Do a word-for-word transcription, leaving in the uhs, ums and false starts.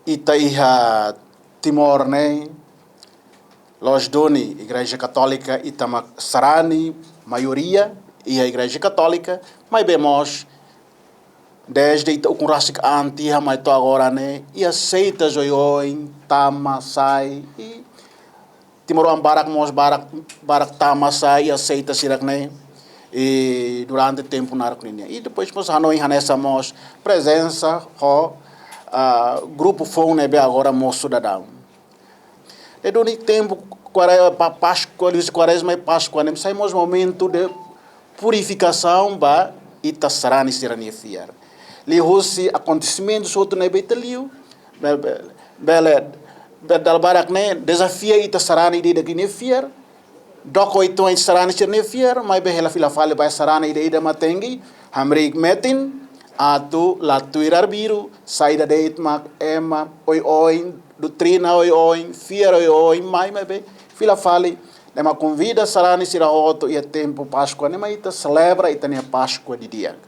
Ita iha Timor ne'e, loos duni Igreja Katólika ita mak sarani, maioria iha Igreja Katólika, maibé mós desde ita ukun rasik an tiha mai to'o agora ne'e, iha seitas oioin tama sai, i timoroan barak mós barak, barak tama sai iha seita sira-ne'e, i durante tempu naruk nian. I depois mós hanoin hanesan mós prezensa ho, ah, grupu foun ne'ebé agora mosu daudaun. Ne'e duni tempu Kuare-, ba Páskua, liuhusi Kuarezma i Páskua ne'e sai mós momentu de purifikasaun ba ita sarani sira-nia fiar. Liuhusi akontesimentu hotu ne'ebé ita liu, be-, be-, bele, be dala barak ne'e dezafia ita sarani ida-idak nia fiar, dook uitoan sarani sira-nia fiar, maibé hela fila fali ba sarani ida-idak mak tenke hamriik metin, atu la tuir arbiru, saida de'it mak ema oioin, doutrina oioin, fiar oioin, mai maibé fila fali, ne'e mak konvida sarani sira hotu iha tempu Páskua ne'e mak ita selebra ita-nia Páskua didi'ak.